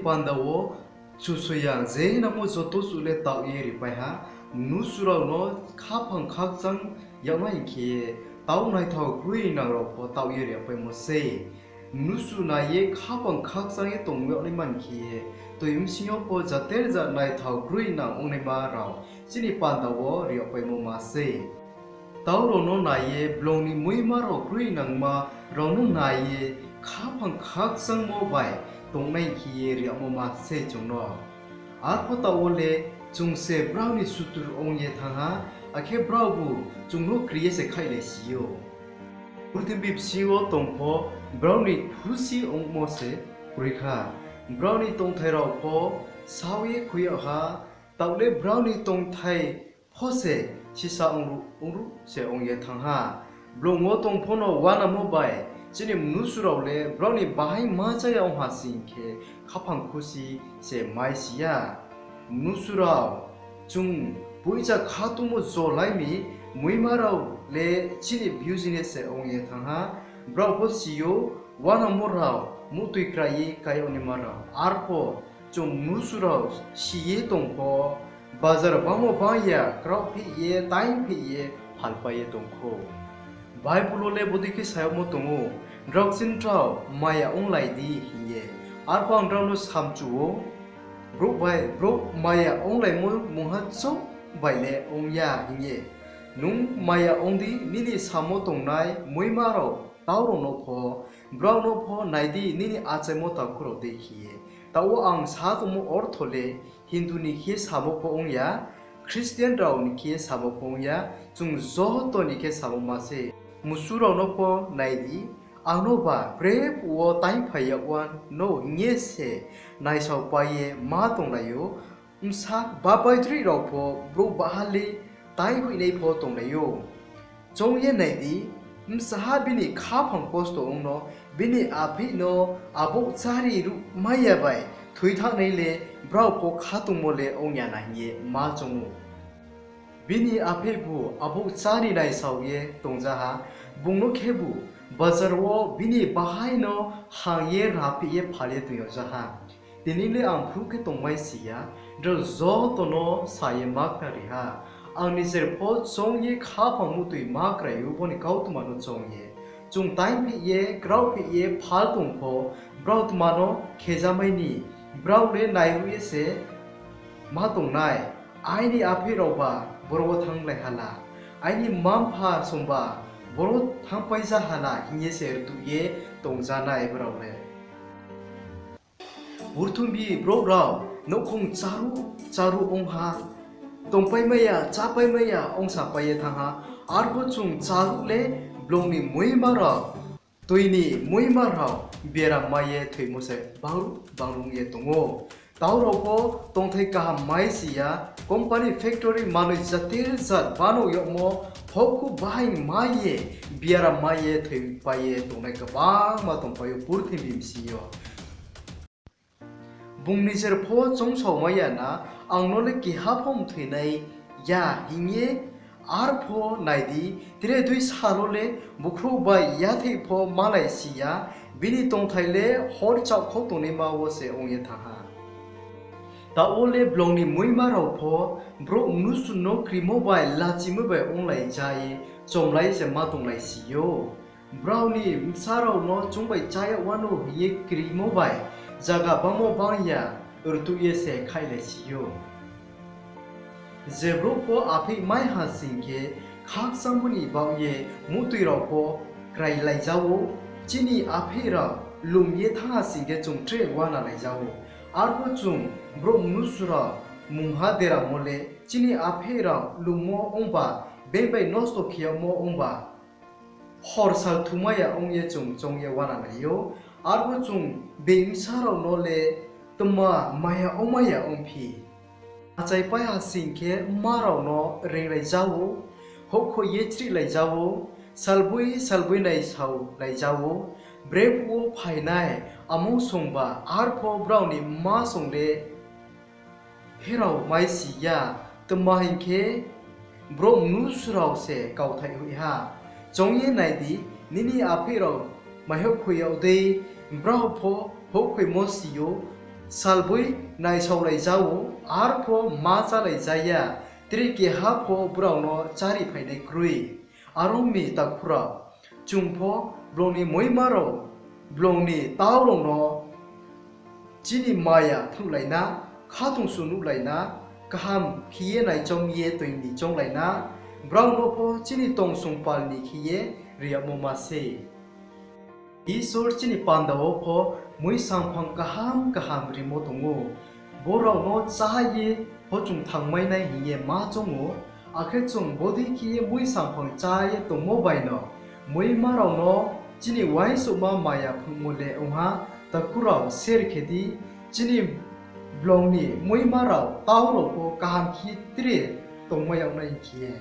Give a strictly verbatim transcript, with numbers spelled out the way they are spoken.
Panda wo Kchusoyang je nangmo joto suh le taoh ye ripai ha, mnusu rao no khaphang khakchang yag nai hing khe ye, tau naithao groinang rao pho taoh ye ripaimo sei. Mnusu nai ye khaphang khakchang ye tong yag naima ni khe ye, toi bsing yo pho jaterja naithao groinang ongnaima rao chini panda wo ripaimo ma sei. Tau rao no nai ye, blong ni muima rao groinangma rao no nai ye, khaphang khakchangmo bai tongnai khe ye riagmo ma sei chung no. Arpho taoh wo le chung se brao ni sutur ong ye thanng ha, akhe braobu chung no kri ye se khaihlai si ou. Purthimbi bsing yo tong pho brao ni khusi ongmo se kroi kha. Brao ni tongthai rao pho saoh ye khui yag ha, taoh le brao ni tongthai pho se sisa ongruh ongruh se ong ye thanng ha. Blong wo tong pho no uanamo bai chini mnusu rao le brao ni bahaing ma chá ya ong ha sing khe, khaphang khusi se mai si ya. Mnusu rao, chung poicha khatungmo jolai mi muima rao le chini business se ong ye thanng ha. Brao pho si ou, uanamo rao, muhtoi krai ye kai yag naima rao. Arpho chung mnusu rao si ye tong pho, bazar bangmo bang ya kraohpheh ye, taingpheh ye, phalpai ye tong khou. Bible wo le bodei khe sa yagmo tong ou, nrao chini rao maya onglai di hing ye. Arpho ang nrao no samchu ou, brouh bai brouh maya onglaimo mungha chouh bai le ong ya hing ye. Nung maya ong di, nini samo tongnai muima rao tau rao no pho, brao no pho nai di, nini achaimo takhu rao dei khe ye. Taoh wo ang sa tongmo ortho le Hindu ni khe samo pho ong ya, Christian rao ni khe samo pho ong ya, chung joto ni khe samo ma se. Mnusu rao no pho nai di, ang no ba brephuh wo taingphai yag wanou hing ye se naisaopai ye ma tonglai ou. Bsa babaidroih rao pho brouh baha le tainghoihnai pho tonglai ou. Choung ye nai di, bsaha bini khaphang kosto ong no, bini apheih no abouh chári ruhmai ya bai thoi thanngnai le brao pho khatungmo le ong ya na hing ye ma choung ou. Bini apheihbu abouh chári naisao ye tongja ha, bung no khebu bazar wo bini bahaing no hang ye rapheh ye phal ye toing yag ja ha. Tini le ang phruh khe tongmai si ya, nrao joto no sa ye ma khnari ha. Ang nijer pho choung ye khaphang muhtoi ma krai ou, bo ni kautma no choung ye. Chung taingpheh ye, kraohpheh ye phal tong pho, brao tma no khejamai ni, brao le nairuh ye se ma tongnai. Aini apheih raoba boro wo thannglai ha la, aini mma-mpha songba boro thanngpai ja ha la hing ye se rtuh ye tongjanai brao le. Purthimbi brouh rao nouhkhong cháruh cháruh ong ha, tongpaimai ya, chápaimai ya ongsapai ye thanng ha. Arpho chung cháruh le blong ni muima rao, toi ni muima rao biaram mai ye thoimo se bangruh bangrung ye tong ou. Tau rao pho tongthai kaham mai si ya, company factory manoi jater jat bano yagmo, houhkhu bahaing mai ye, biaram mai ye thoipai ye tongnai kbangma tongpai ou purthimbi bsing yo. Bung nijer pho choungsaomai ya na, ang no le keha pho mthoinai ya hing ye. Arpho nai di, tre dui sal wo le bukhrouh bai yatheih pho malai si ya, bini tongthai le hor chaohkhau tongnaima wo se ong ye thanng ha. Taoh wo le blong ni muima rao pho brouh mnusu no krimo bai lachimo bai onglai ja ye chomlai se ma tonglai si ou. Brao ni bsa rao no chung bai chá yag wanou hing ye krimo bai zaga bangmo bang ya rtuh ye se khaihlai si ou. Je brouh pho apheih mai ha sing khe, khakchangmo ni baoh ye muhtoi rao pho krailai ja ou. Chini apheih rao lum ye thanng ha sing khe chung tre uanalai ja ou. Arpho chung brouh mnusu rao mungha deramo le chini apheih rao lummo ongba, being bai nosto khe yagmo ongba, hor sal thumai ya ong ye chung choung ye uanalai ou. Arpho chung being bsa rao no le tma maya ongmai ya ongphi? Achaipai ha sing khe mma rao no reinglai ja ou, houhkhoi ye chrihlai ja ou, salboi salboi naisaolai ja ou. Brephuh wo phainai amung songba arpho brao ni mma song le pherao mai si ya, tma hing khe, brouh mnusu rao se kauthai hoih ha. Choung ye nai di, nini apheih rao mai houhkhoi yag dei, brao pho houhkhoimo si ou. Salboi naisaolaija ou, arpho ma chálaiza ya, tre keha pho brao no chári phainai kroi. Are ong mi takhu rao, chung pho blong ni muima rao, blong ni tau rao no chini maya phnuhlai na, khatungsung nuhlai na, kaham khe ye naichom ye toi ni chounglai na, brao no pho chini tongsong pal ni khe ye ri yagmo ma sei. Isor chini panda wo pho muisangphang kaham kaham rimo tong ou. Bo rao no chá ye pho chung thangmai nai hing ye ma choung ou, akhe chung bodei khe ye muisangphang chá ye tongmo bai no muima rao no chini uaingsouhma maya phnuhmo le ong ha. Takhu rao, share khe di, chini blong ni muima rao, tau rao pho kaham khe tre tongmai yag nai hing khe ye.